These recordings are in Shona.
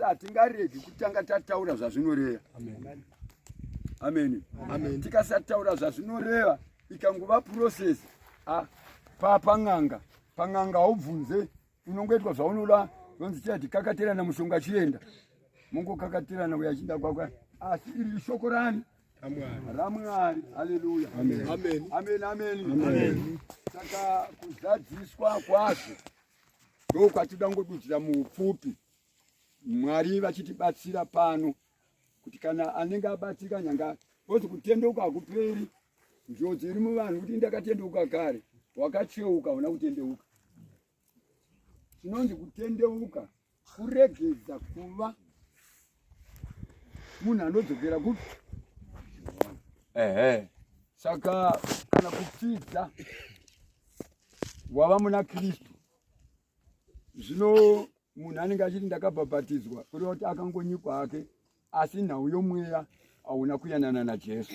Asi hatingaregi kutanga tataura zvazvinoreva. Amen. Amen. Tikasataura zvazvinoreva ikangova process ah, pa pang'anga pang'anga haubvunze unongoitwa zvaunoda zvonzi chati kakatirana mushonga chienda mongokakatirana uya achinda kwakwa asi iri ishoko rani ramwari haleluya amen amen amen saka kuzadziswa kwazvo ndokwatinoda ngodudzira muupfupi mwari vachitibatsira pano kuti kana anenge abatsirika nyanga bcause kutendeuka hakuperi njodzi iri muvanhu kuti ndakatendeuka kare wakacheuka hauna kutendeuka chinonzi kutendeuka kuregedza kuva munhu anodzokera kupi ehe saka kana kupfidza wava muna kristu zvino munhu anenge achiti ndakabhabhatidzwa kureva kuti akangonyikwa hake asi nhau yomweya hauna kuyanana najesu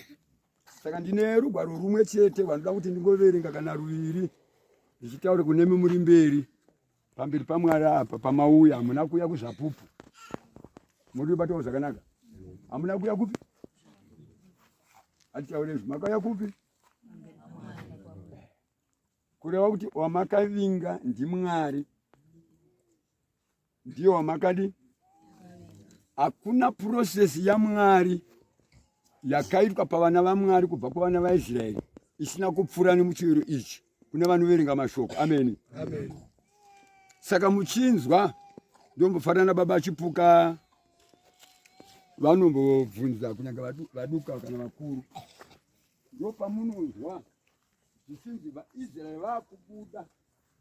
saka ndine rugwaro rumwe chete rwandinoda kuti ndingoverenga kana ruviri ndichitaure kunemi muri mberi pamberi pamwari apa pamauya hamuna kuuya kuzvapupu muri kubatawo zvakanaka hamuna kuuya kupi hatitaure izvi makauya kupi kureva kuti wamakavinga ndimwari ndiye wamakadi hakuna purosesi yamwari yakaitwa pavana vamwari kubva kuvana vaisraeri isina kupfuura nemuchiyero ichi kune vanoverenga mashoko ameni amen. Saka muchinzwa ndombofanana baba chipuka vanombobvunza kunyange vaduka kana vakuru ndopamunonzwa zvichinzi vaisraeri vakubuda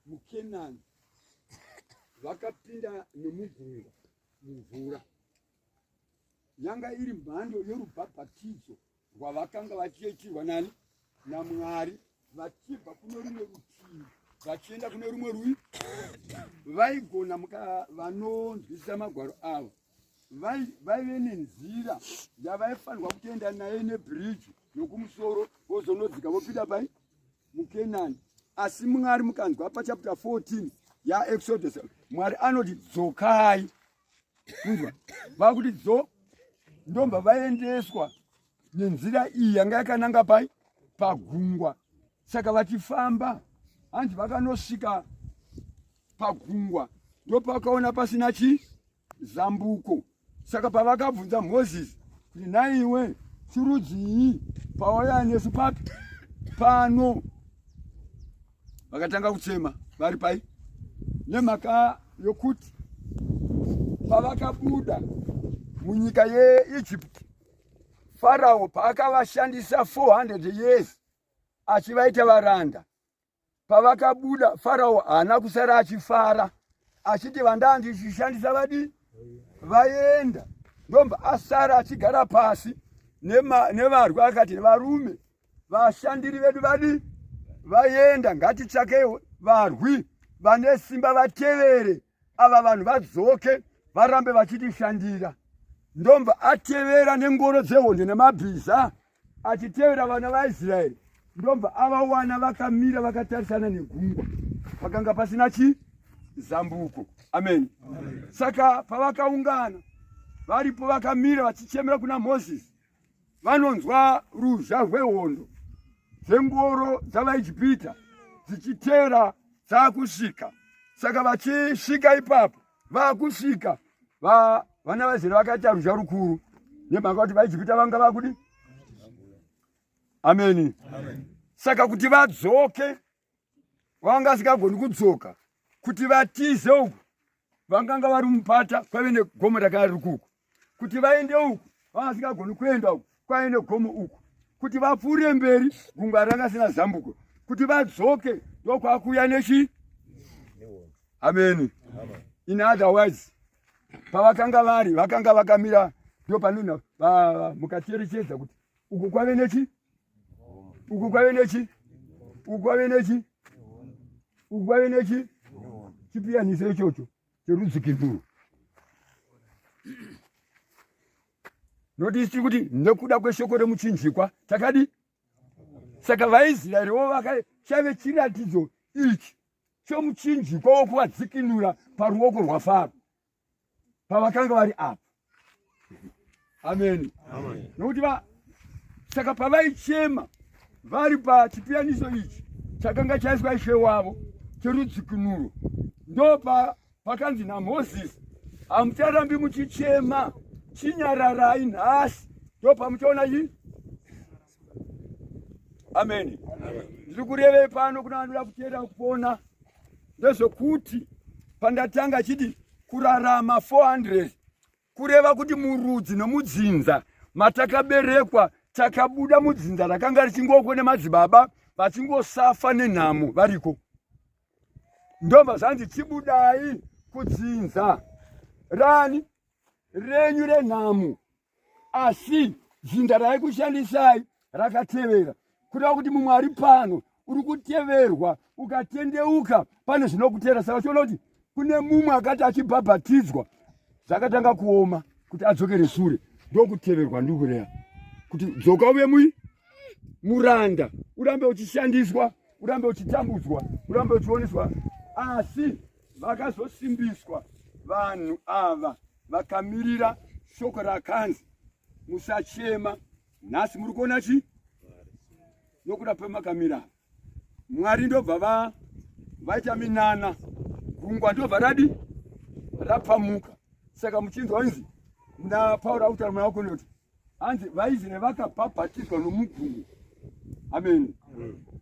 mukenani vakapinda nemugungwa mumvura yanga iri mhando yorubhabhatidzo rwavakanga vachiitirwa nani namwari vachibva kune rumwe rutivi vachienda kune rumwe rui vaigona vanonzwisisa magwaro avo vaive nenzira yavaifanirwa kutoenda naye nebhiriji nokumusoro vozonodzika vopinda pai mukenani asi mwari mukanzwa pachapter 14 yaexodus mwari anoti dzokai kunzwa vakuti dzo ndomba vaendeswa nenzira iyi yanga yakananga pai pagungwa saka vachifamba hanzi vakanosvika pagungwa ndopakaona pasina chii zambuko saka pavakabvunza mozisi kuti nhaiwe chirudzii pawauya nesu papi pano vakatanga kuchema vari pai nemhaka yokuti pavakabuda munyika yeegypt farao paakavashandisa 400 years achivaita varanda Pavakabuda, Farao haana kusara achifara achiti vandaa ndichishandisa vadii vaenda ndomba asara achigara pasi nevarwi akati varume vashandiri vedu vadii vaenda ngatitsvakei varwi vane simba vatevere ava vanhu vadzoke varambe vachitishandira ndomba atevera nengoro dzehondo nemabhiza achitevera vana vaIsraeri ndobva avawana vakamira vakatarisana negungwa pakanga pasina chi zambuko amen, amen. Saka pavakaungana varipo vakamira vachichemera kuna Mozisi vanonzwa ruzha rwehondo dzengoro dzavaIjipita dzichitera dzakusvika saka vachisvika ipapo vakusvika vana vaIsraeri vakaita ruzha rukuru nemhaka kuti vaIjipita vanga vakudi ameni saka kuti vadzoke vanga vasingagoni kudzoka kuti vatize uku vanganga vari mupata kwaive negomo rakanga riri kuku kuti vaende uku vanga vasingagoni kuenda uku kwaive negomo uku kuti vapfuure mberi gungwa ranga sina zambuko kuti vadzoke ndokwakuuya nechi ameni in other words pavakanga vari vakanga vakamira ndo panona mukacherechedza kuti uku kwave nechi uku kwave nechi uku kwave nechi uku kwave nechi chipiyaniso ichocho cherudzikinuro noti tiri kuti nekuda kweshoko remuchinjikwa takadi saka vaisraeriwo vakachave chiratidzo ichi chomuchinjikwa wokuvadzikinura paruoko rwafaro. Pavakanga vari apa. Ameni. Nokuti va saka pavaichema vari pachipiyaniso ichi chakanga chaiswa ishe wavo cherudzikinuro, ndopa pakanzi naMozisi, hamucharambi muchichema, chinyararai nhasi, ndopamuchaona chii. Ameni. Ndiri kurevei pano kuna vanoda kuteera kupona ndezvekuti pandatanga chiti kurarama 400 kureva kuti murudzi nomudzinza matakaberekwa takabuda mudzinza rakanga richingoko nemadzibaba vachingosafa nenhamo variko. Ndobva zvanzi chibudai kudzinza rani renyu renhamo, asi dzinza raikushandisai rakatevera. Kureva kuti mumwe ari pano uri kuteverwa, ukatendeuka pane zvinokutera. Saka chiona kuti kune mumwe akati achibhabhatidzwa zvakatanga kuoma kuti adzokere sure, ndokuteverwa. Ndikureva kuti dzoka uve mui muranda, urambe uchishandiswa, urambe uchitambudzwa, urambe uchioneswa. Asi vakazosimbiswa vanhu ava vakamirira shoko rakanzi musachema. Nhasi muri kuona chi nokuda pemakamira Mwari ndobva va vaita minana, gungwa ndobva radi rapamuka. Saka muchinzwa inzi muna Pauro akutaura muna wakone kuti hanzi vaIsraeri vakabhabhatidzwa nomugungwa. Amen.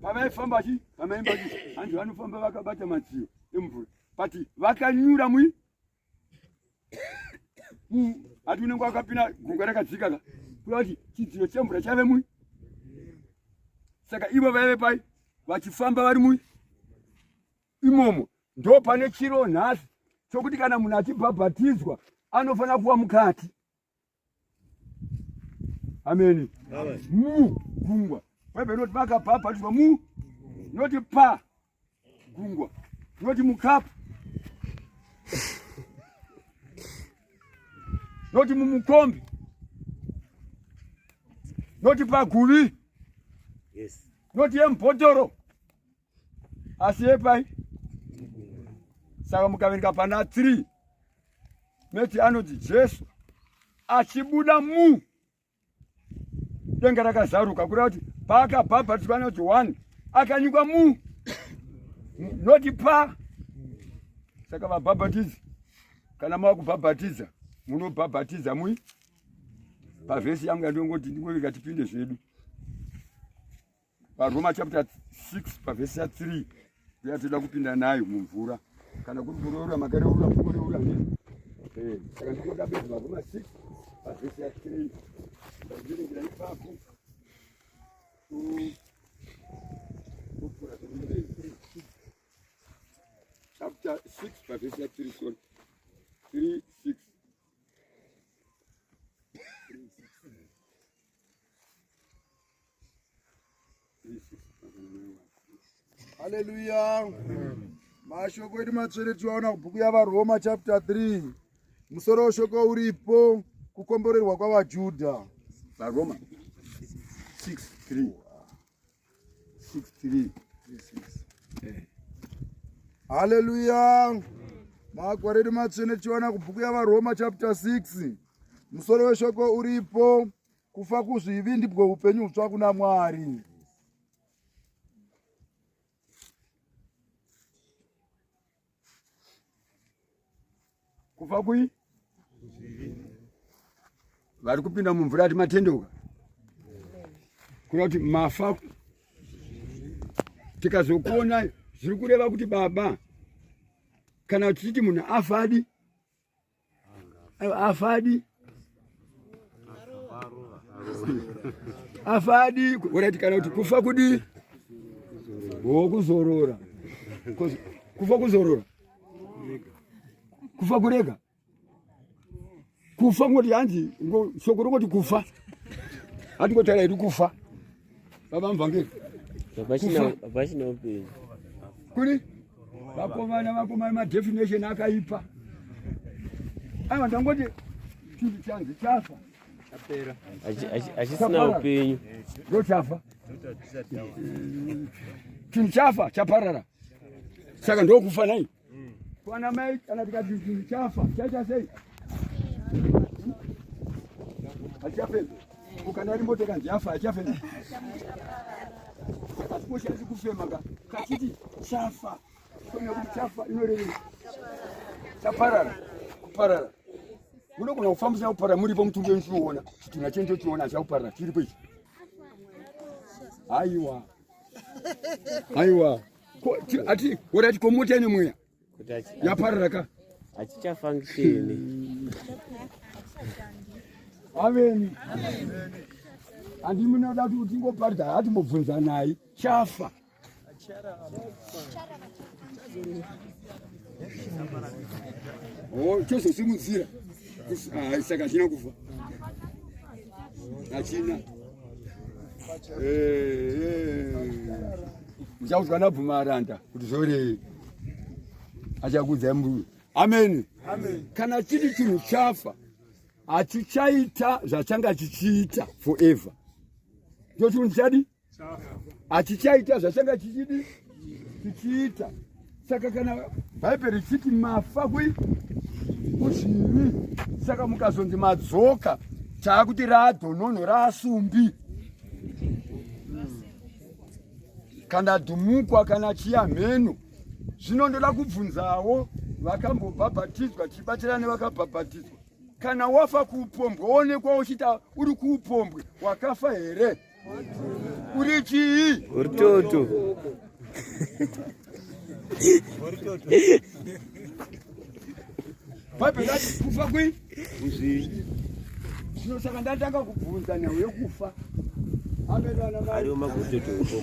Pavaifamba chi pamaimba chi hanzi vanofamba vakabata madziyo emvura, but vakanyura mui ati unenge wakapinda gungwa rakadzika ka kuda kuti chidziro chemvura chave mui. Saka ivo vaive pai vachifamba vari mui imomo. Ndo pane chiro nhasi chokuti kana munhu achibhabhatidzwa anofanira kuva mukati. Ameni. Mu gungwa. Bhaibheri rinoti vakabhabhatidzwa mu, noti pa gungwa, noti mukapu, noti mumukombi, noti paguvi. Yes. Noti yemubhotoro, asi yepai. Saka mukaverenga pana 3 meti anoti Jesu achibuda mu denga rakazaruka, kureva kuti paakabhabhatidzwa naJohani akanyikwa mu, noti pa. Saka vabhabhatidzi, kana mava kubhabhatidza, munobhabhatidza mui pavhesi yangu yandongoti ndingovika tipinde zvedu paRoma chapter 6 pavhesi ya 3 ndiyatoda kupinda nayo mumvura. Kana kuri kureura makareura, kureura eh, saka ndinoda bedzi vaRoma 6 pavhesi ya 3 ndakuverengera ipapo. Chapter 6 pavhesi ya 3, sorry, 3 6. Haleluya. Mashoko edu matsvene tiwaona kubhuku yaVaRoma chapter 3. Musoro weshoko uripo kukomborerwa kwavaJudha. VaRoma 6 3 6 3. Haleluya. Magwaro edu matsvene tichiwana kubhuku yaVaRoma chapter 6. Musoro weshoko uripo kufa kuzvivi ndibwo upenyu hutsva kuna Mwari. Kufa kui vari kupinda mumvura ati matendeuka, kuna kuti mafa tikazokuona zviri kureva kuti baba, kana tichiti munhu afadi afadi afadi orit, kana kuti kufa kudii o kuzorora, kufa kuzorora, kufa kurega, kufa ngoti hanzi shoko rongoti kufa, hatingotaura hedu kufa baba muvhangeri. Hapachina upenyu. Kuri vakomana, vakomana, madefinition akaipa aiwa. Ndangoti chinhu chanzi chafa. Chapera, hachisina upenyu. Ndo chafa, chinhu chafa chaparara, saka ndokufa nai kwana mai. Kana tikati chinhu chafa chaita sei? Hachichafemi. Ukana iri moto ikanzi yafa hachichafemi. Saka sikoshandisi kufema ka kachiti chafa. Nekuti chafa inorevei? Chaparara. Kuparara. Munogona kufambisa kuparara muripo mutumbi wenyu chiuona. Chitunha chenyu chochiona chakuparara chiripo ichi. Aiwa. Aiwa. Ati worati komota ine mweya. Yaparara ka. Hachichafunctioni. Ameni. Handi munoda kuti tingoparidza hatimbobvunzanai chafa. Oh, chozosimudzira ah, saka hachina kufa hachina eh, eh. muchaudzwa nabvumaranda kuti zvorei achakuudzai murume ameni kana chiri chinhu chafa hachichaita zvachanga chichiita forever ndo chinhu chadi hachichaita zvachanga chichidi chichiita saka kana bhaibheri richiti mafa kui kuzvivi saka mukazonzi madzoka taakuti raadhonono raasumbi kana dhumukwa kana chiya mheno zvino ndoda kubvunzawo vakambobhabhatidzwa tichibatsirana nevakabhabhatidzwa kana wafa kuupombwe woonekwa uchiita uri kuupombwe wakafa here uri chii uri toto bhaibheri rati kufa kwi kuzvivi zvino saka ndatanga kubvunza nhau yekufa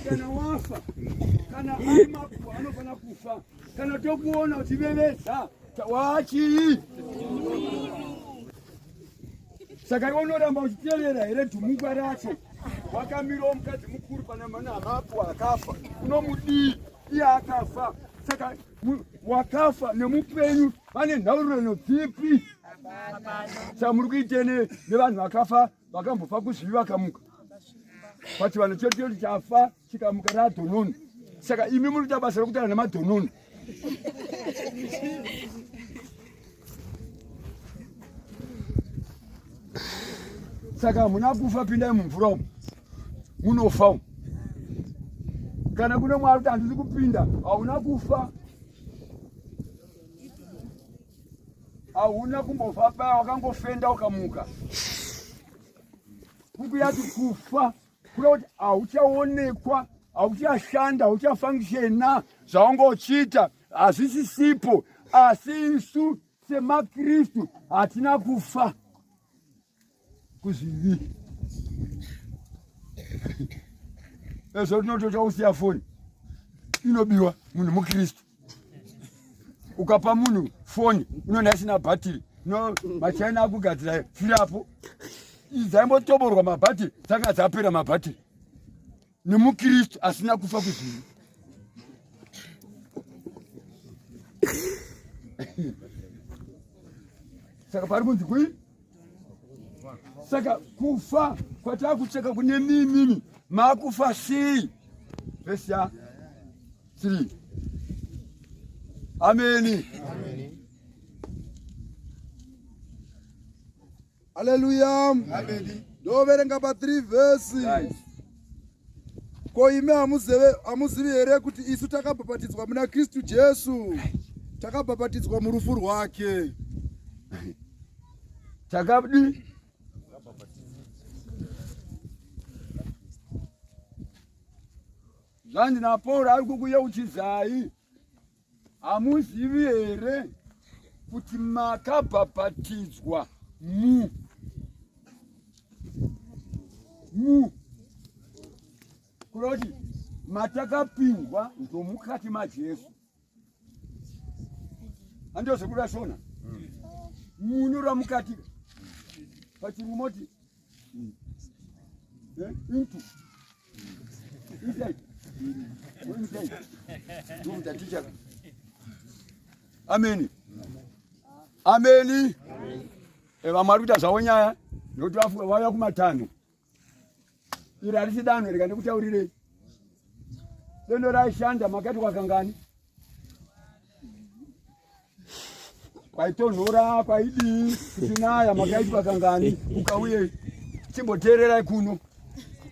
kana wafa kana ari makuva anofanira kufa kana tokuona uchivevedza wachii saka iwe unoramba uchiteerera here dhumukwa racho wakamirawo mukadzi mukuru pane manhamapo akafa unomudii iye akafa saka wakafa nemupenyu vane nhaurirano dzipi saka muri kuitei nevanhu vakafa vakambofa kuzvivi vakamuka pachivanhu chedu chedu chafa chikamuka radhononi saka imi muri kuita basa rekutaura nemadhononi saka hamuna kufa pindai mumvura umu munofa umu kana kune mwari kuti handisi kupinda hauna kufa hauna kumbofa paya wakangofenda ukamuka kuku yati kufa kuda kuti hauchaonekwa hauchashanda hauchafangishena zvaunga uchiita hazvisisipo asi isu semakristu hatina kufa kuzvivi ezvo tinototya kusiya foni inobiwa munhu mukristu ukapa munhu foni unoona isina bhatiri no machina akugadzira firapo dzaimbotoborwa mabhatiri dzanga dzapera mabhatiri nemukristu asina kufa kuzvivi saka pari kunzi kui saka kufa kwatakutsvaka kune mimimi makufa sei vesi ya 3 ameni Haleluya. Ndoverenga pa 3 vhesi. Ko imi hamuzivi here kuti isu takabhabhatidzwa muna Kristu Jesu? Takabhabhatidzwa murufu rwake. Takabdi Zvanzi naPauro ari kukuyeuchidzai Hamuzivi here kuti makabhabhatidzwa mu mu kureva kuti matakapindwa ndomukati maJesu handiyo zvekuda shona munoreva mukati pachirungu moti eh, into Ameni. Ameni. Eh, vamwe vari kuita zvavo nyaya nekuti vauya kumatanho. Iri harisi danho rega ndikutaurirei. Dendo raishanda makaitwa kangani? Kwaitonhora kwaidii kuchinaya makaitwa kangani ukauye. Chimboteererai kuno,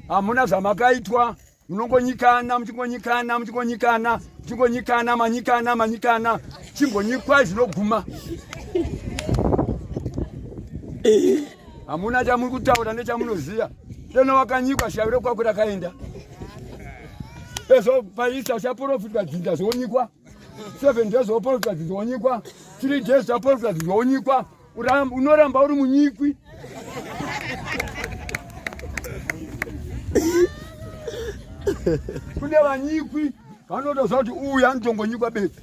hamuna zvamakaitwa, munongonyikana muchingonyikana muchingonyikana muchingonyikana manyikana manyikana, chimbonyikwai zvinoguma. Hamuna chamuri kutaura nechamunoziva. Deno wakanyikwa shavi rekwako rakaenda. Ezvo paisa uchaprofitwa dzinza zvonyikwa. 7 days woprofitwa dzinza wonyikwa. 3 days uchaprofitwa dzinza wonyikwa. Unoramba uri munyikwi. Kune vanyikwi vanotoziva kuti uyu anotongonyikwa bedzi.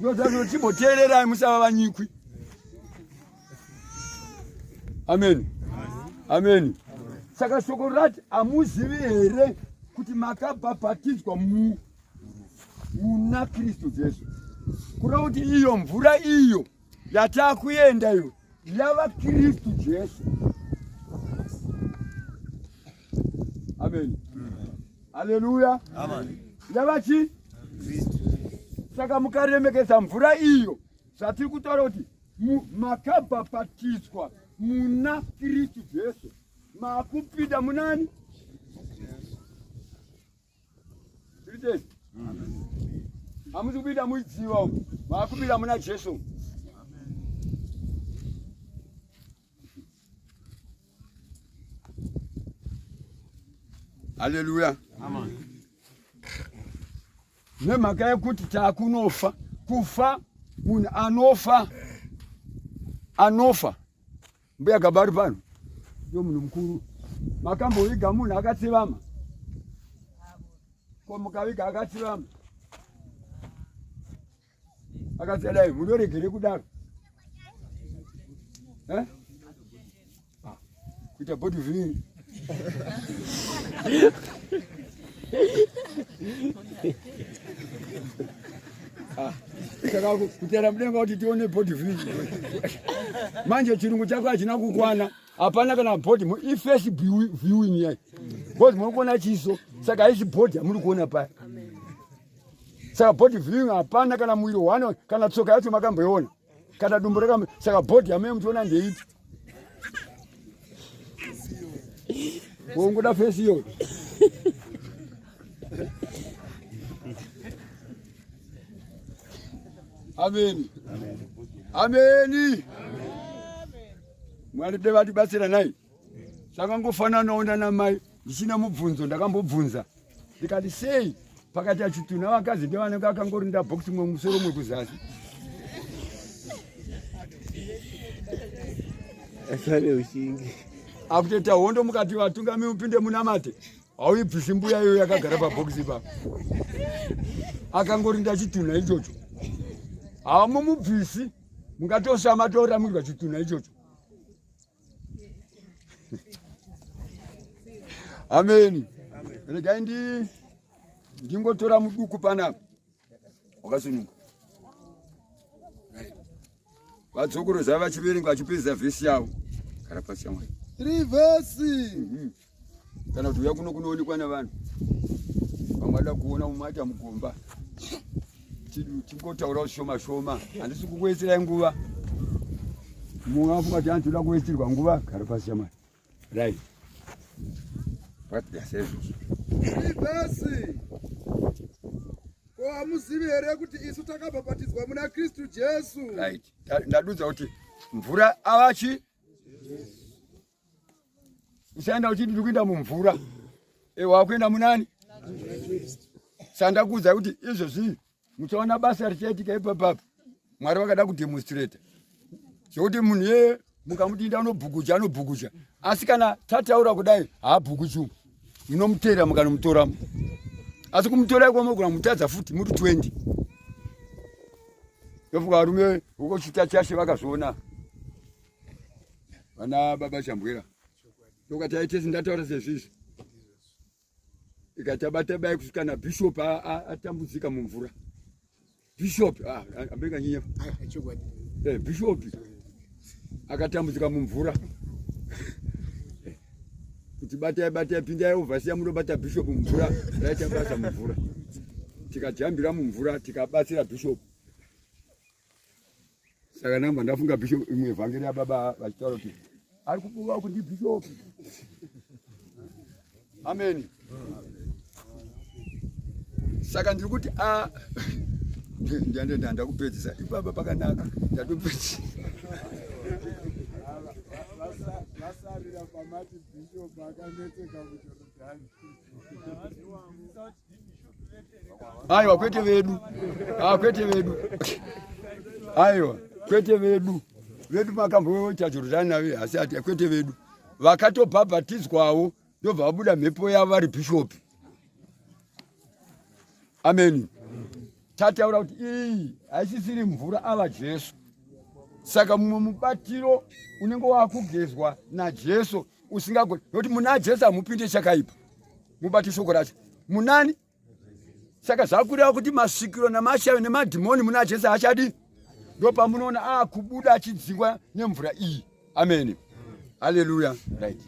Ndozvazvo chimboteererai musava vanyikwi. Amen. Amen. Saka shoko rati hamuzivi here kuti makabhabhatidzwa mu muna Kristu Jesu. Kureva kuti iyo mvura iyo yatakuenda iyo yava Kristu Jesu. Amen. Haleluya. Amen. Yava chi? Kristu. Saka mukaremekeza mvura iyo zvatiri kutaura kuti makabhabhatidzwa muna Kristu Jesu makupinda munani? Tiri hamusi kupinda mudziva umu, makupinda muna Jesu. Haleluya. Amen. Nemhaka yekuti takunofa, kufa munhu anofa, anofa. Mbuya Gaba ari pano ndo munhu mukuru. Makamboviga munhu akatsivama? Ko mukaviga akatsivama akatsadai munoregere kudaro eh? Ah, kuita body viewing ah, saka kutera mudenga kuti tione body viewing manje chirungu chako hachina kukwana hapana kana body iface viewing yai because muri kuona chiso saka haisi body yamuri kuona paya saka body viewing hapana kana mwiri one kana tsoka yacho makamboiona kana dumbu rakam saka body yamee muchiona ndeipi wongoda fesi iyoyo ameni ameni mwari devatibatsira nai Zvakangofananawo nana mai ndichina mubvunzo ndakambobvunza ndikati sei pakati achitunha vakadzi ndevanenge akangorinda box mwe musoro mwe kuzasi asane ushingi akutoita hondo mukati vatungami mupinde munamate hauibvisi mbuya iyoyo yakagara pabhokisi ipapo akangorinda chitunha ichocho hamumubvisi mungatosama toramirwa chitunha ichocho Ameni. Regai ndi ndingotora muduku panapa. Wakasununga. Vadzokoroza vachiverenga vachipedza vhesi yavo. Gara pasi yamwari. Three vhesi. Kana kuti uya kuno kunoonekwa navanhu. Vamwe vada kuona umwe aita mugomba. Tingotaurawo shoma shoma. Handisi kukuwetserai nguva. Mumwe afunga kuti hanzi toda kuwetserwa nguva. Gara pasi yamwari. Right. What says? Vhesi. Ko hamuzivi here kuti isu takabhabhatidzwa muna Kristu Jesu? Right. Ndadudza kuti mvura avachi usaenda uchiti ndiri kuenda mumvura e wakuenda munani sandakuudza kuti izvozvi muchaona basa richaitika ipapapo mwari vakada kudemonstrata zvekuti munhu yeye mukamuti inda unobhukucha anobhukucha asi kana tataura kudai haabhukuchi munomuteera mukanomutoramo asi kumutora iko munogona mutadza futi muri 20 ndofunga varume vokochita chashe vakazviona vana baba chambwera ndokati aitesi ndataura sezvizvi ikatabata bai kusvika nabishop atambudzika mumvura bishop ah, ambenga nyinya eh, bishop akatambudzika mumvura eh, kuti batai batai pindai ovhasiya munobata bishop mumvura raita basa mumvura tikajambira mumvura tikabatsira bishop. Saka ndamba ndafunga bishop imwe vhangeri yababa vachitaura kuti ari kubuva kuti ndibhishopi. Amen. Saka ndiri kuti a ndiande ndakupedzisa ipapa pakanaka ndatopedzisa. Vasarira pamati bishop akanetseka muJorodhani. Aiwa kwete vedu. Ah, kwete vedu. Aiwa kwete vedu. Vedu makamboita Jorodhani nave asi ati kwete vedu. Vakatobhabhatidzwawo ndobva vabuda mhepo yavo vari bhishopi. Ameni. Tataura kuti iyi haisisiri mvura ava Jesu. Saka mumwe mubatiro unenge wakugezwa naJesu usingagoni nokuti muna Jesu hamupinde chakaipa. Mubate shoko racho. Munani? Saka zvakureva kuti masvikiro namashavi nemadhimoni muna Jesu haachadi. Ndopamunoona akubuda achidzingwa nemvura iyi. Ameni. Haleluya. Right.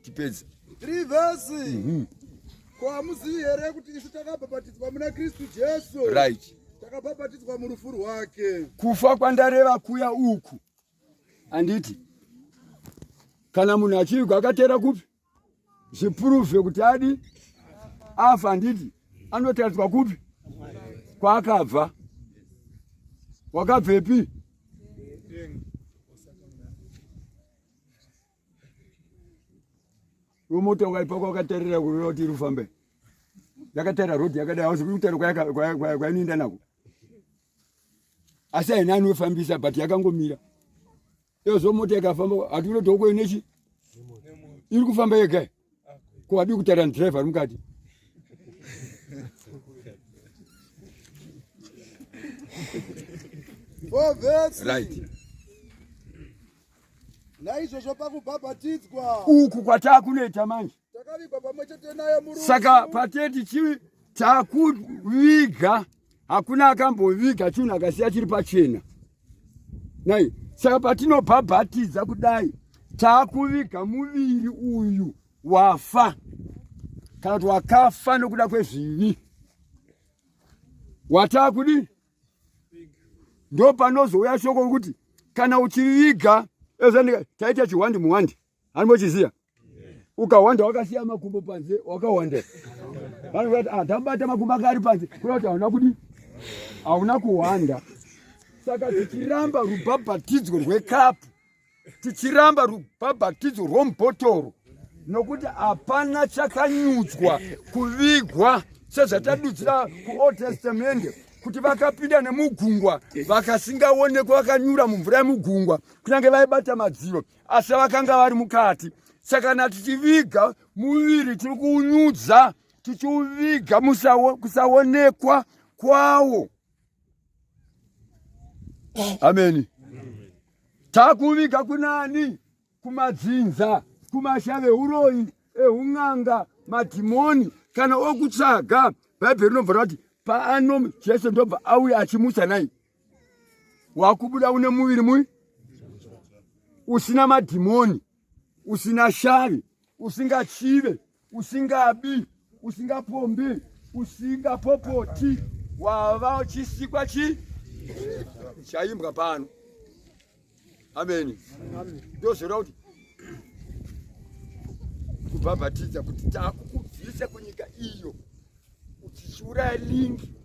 Tipedze. 3 verse. Ko hamuzivi here kuti isu takabhabhatidzwa muna Kristu Jesu? Right. Takabhabhatidzwa murufu rwake. Kufa kwandareva kuya uku. Handiti. Kana munhu achivigwa akateera kupi? Zvipuruve kuti adi afa handiti anotaridzwa kupi? Kwaakabva. Wakabvepi? Mota ukaipaka wakatarira kureva kuti iri kufamba. Yakatarira road yakadai hauzi kutaura kwainoenda nako. Asi haina anofambisa but yakangomira. Iyo mota ikafamba hatikunoti huko inechi iri kufamba yega. Ko wadii kutaura ndriver ari mukati. Right. Naizvozvo pakubhabhatidzwa uku kwatakunoita manje takavigwa pamwe chete naye murufu. Saka pateti chivi takuviga, hakuna akamboviga chinhu akasiya chiri pachena. Nai saka patinobhabhatidza kudai takuviga muviri uyu wafa kana kuti wakafa nokuda kwezvivi watakudii ndo panozouya shoko rekuti kana uchiviga taita chihwandi muhwandi hanimochiziya ukahwanda wakasiya makumbo panze wakahwanda vanoti ah, ndamubata makumbo ake ari panze kuda kuti hauna kudi hauna kuhwanda saka tichiramba rubhabhatidzwo rwekapu tichiramba rubhabhatidzo rwomubhotoro nokuti hapana chakanyudzwa kuvigwa sezvatadudzira kuold testament kuti vakapinda nemugungwa vakasingaonekwa vakanyura mumvura yemugungwa kunyange vaibata madziro asi vakanga vari mukati saka kana tichiviga muviri tiri kuunyudza tichiuviga kusaonekwa kwawo ameni takuviga kunani kumadzinza kumashave uroyi ehun'anga madhimoni kana okutsvaga bhaibheri rinobva rati paano jesu ndobva auya achimutsa nai wakubuda une muviri mui usina madhimoni usina shavi usingachive usingabi usingapombi usingapopoti wava chisikwa chi chaimbwa pano ameni ndozvoreva kuti kubhabhatidza kuti takukubvisa kunyika iyo uchichiuraya lingi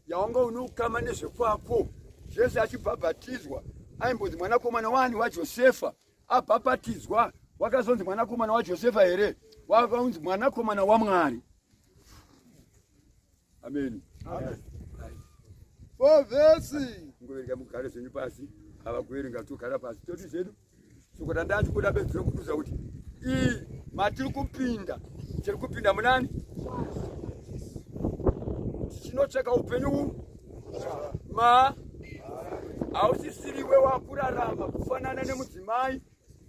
yawanga unoukama nezvekwako jesu achibhabhatidzwa aimbonzi mwanakomana wani wajosefa abhapatidzwa wakazonzi mwanakomana wajosefa here wakaunzi mwanakomana wamwari ameni Vovhesi. Ngoverenga mugare zvenyu pasi ava kuverenga togara pasi toti zvedu soko randachikuda bedzi rekuduza kuti iyi matiri kupinda tiri kupinda munani tichinotsvaka upenyu ma hausisiriwe wakurarama kufanana nemudzimai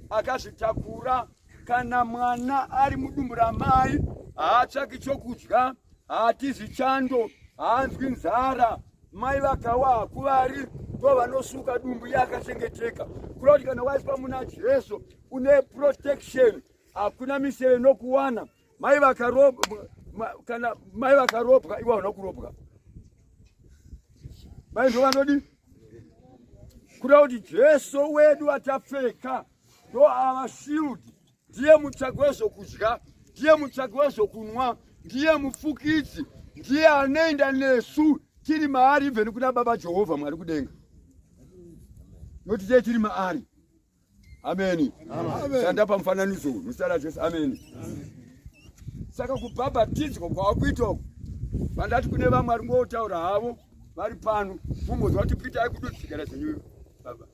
akazvitakura kana mwana ari mudumbu ramai haatsvaki chokudya haatizi chando haanzwi nzara mai vakawa hakuvari ndo vanosuka dumbu iye akachengeteka kureva kuti kana waiswa muna jesu une protection hakuna miseve nokuwana mai vakarobwa kana mai vakarobwa iwe hauna kurobwa mai ndo vanodi Kureva kuti Jesu wedu atapfeka ndo ava shield, ndiye mutsvaki wezvokudya, ndiye mutsvaki wezvokunwa, ndiye mufukidzi, ndiye anoenda nesu tiri maari even kuna Baba Jehovha Mwari kudenga. Nokuti tiye tiri maari. Ameni. Sanda pamufananidzo uyu muzita raJesu. Ameni. Saka kubhabhatidzwa kwawakuita uku, vandati kune vamwe vari ngotaura havo vari pano, mumbonzwa kuti Peter aikududzikira zvenyu baba.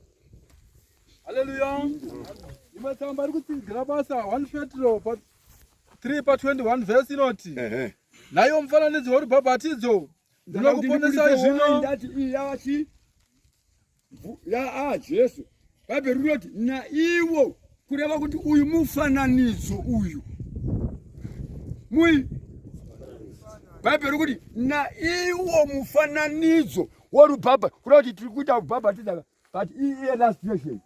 Haleluya. Imwe tsamba iri kutsigira basa 1 Petro pa 3 pa 21 verse inoti naiwo mufananidzo werubhabhatidzo ndinokuponesai zvino. Ndati iyi yava chii? Yaa Jesu. Bhaibheri rinoti naiwo kureva kuti uyu mufananidzo uyu mui Bhaibheri kuti naiwo mufananidzo worubhabha kureva kuti tiri kuita kubhabhatidza but iyi illustration.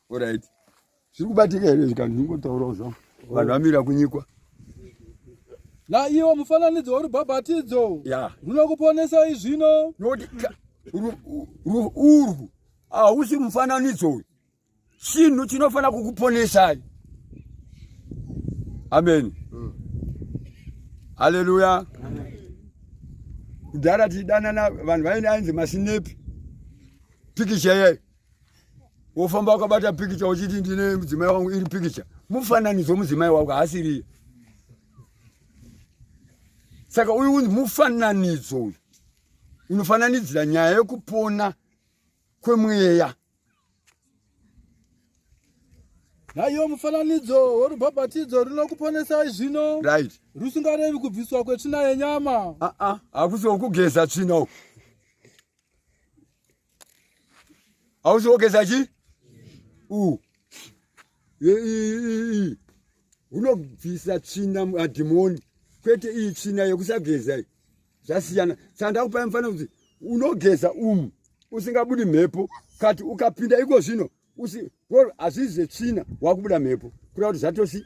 Alright. Zviri kubatika here zvikanzi ndingotaurawo zvangu. Vanhu vamira kunyikwa. Naiwo mufananidzo werubhabhatidzo Yeah. runokuponesai zvino. Nokuti urwu hausi mufananidzo uyu. Chinhu chinofanira kukuponesai. Amen. Haleluya. Kudhara tichidanana vanhu vaine ainzi masinepi. Pikicha iyayi. Wofamba wakabata pikicha uchiti ndine mudzimai wangu iri pikicha. Mufananidzo mudzimai wako haasiriye. Saka uyu unzi mufananidzo uyu. Unofananidzira nyaya yekupona kwemweya. Naiwo mufananidzo werubhabhatidzo runokuponesai zvino. Right. Rusingarevi kubviswa kwetsvina yenyama. Ah ah, hakusi kugeza tsvina uku. Hausi kugeza chi? U. Unobvisa tsvina madhimoni kwete iyi tsvina yekusageza iyi. Zvasiyana. Saka ndakupai mufananidzo kuti unogeza umu usingabudi mhepo kati ukapinda iko zvino usi hazvisi zvetsvina wakubuda mhepo kureva kuti zvatosi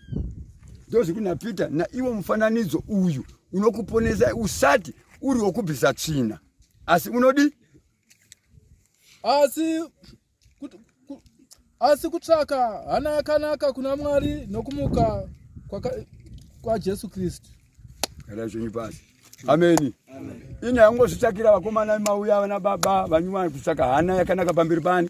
ndozvikuna Peter naiwo mufananidzo uyu unokuponesa usati uri wokubvisa tsvina asi unodi asi asi kutsvaka hana yakanaka kuna Mwari nokumuka kwaJesu Kristu. Gara zvenyu pasi. Ameni. Ini yangozvitsvakira vakomana mauya vana baba vanyuwa kutsvaka hana yakanaka pamberi pani.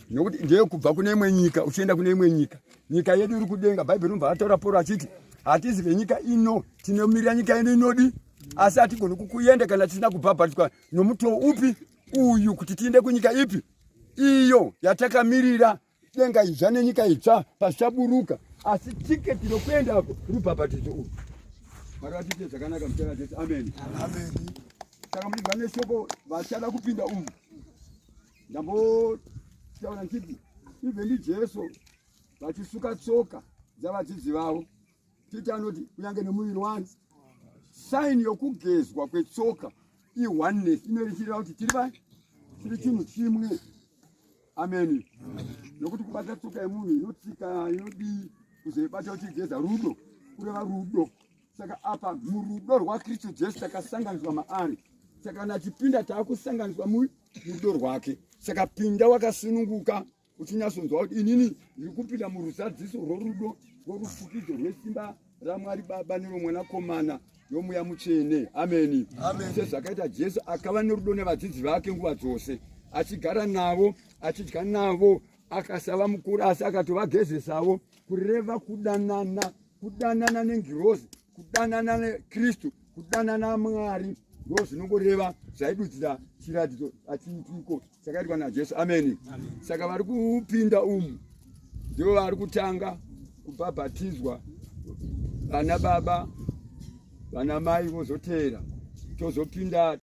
Nokuti ndiye kubva kune imwe nyika uchienda kune imwe nyika. Nyika yedu iri kudenga. Bhaibheri rinobva rataura Pauro achiti hatizi venyika ino, tinomirira nyika ino inodi asi hatigoni kukuenda kana tisina kubhabhatidzwa nomutoo upi uyu kuti tiende kunyika ipi iyo yatakamirira denga idzva nenyika itsva pazvichaburuka asi tiketi rokuendako rubhabhatidzo urwu. Mwari vatiite zvakanaka muzita raJesu. Amen. Amen. Saka muchibva neshoko vachada kupinda umu ndambotaura ndichiti even ndiJesu vachisuka tsoka dzavadzidzi vavo Peter anoti kunyange nemuviri wani saini yokugezwa kwetsoka i-oneness inoichireva kuti tiri vai tiri chinhu chimwe. Ameni. Nokuti kubata tsoka yemunhu inotsika inodii kuzoibata uchigeza rudo kureva rudo. Saka apa murudo rwaKristu Jesu takasanganiswa maari. Saka kana achipinda taakusanganiswa murudo rwake. Saka pinda wakasununguka uchinyatsonzwa kuti inini ndiri kupinda muruzadziso rworudo rworufukidzo rwesimba raMwari Baba neromwanakomana noMweya Mutsvene. Ameni. Sezvakaita Jesu akava nerudo nevadzidzi vake nguva dzose, achigara navo, achidya navo, akasava mukuru asi akatovagezesawo, kureva kudanana, kudanana nengirozi, kudanana neKristu, kudanana Mwari, ndo zvinongoreva zvaidudzira chiratidzo achiitiko chakaitwa naJesu. Ameni. Saka vari kupinda umu ndivo vari kutanga kubhabhatidzwa, vana baba vana mai vozoteera, tozopinda.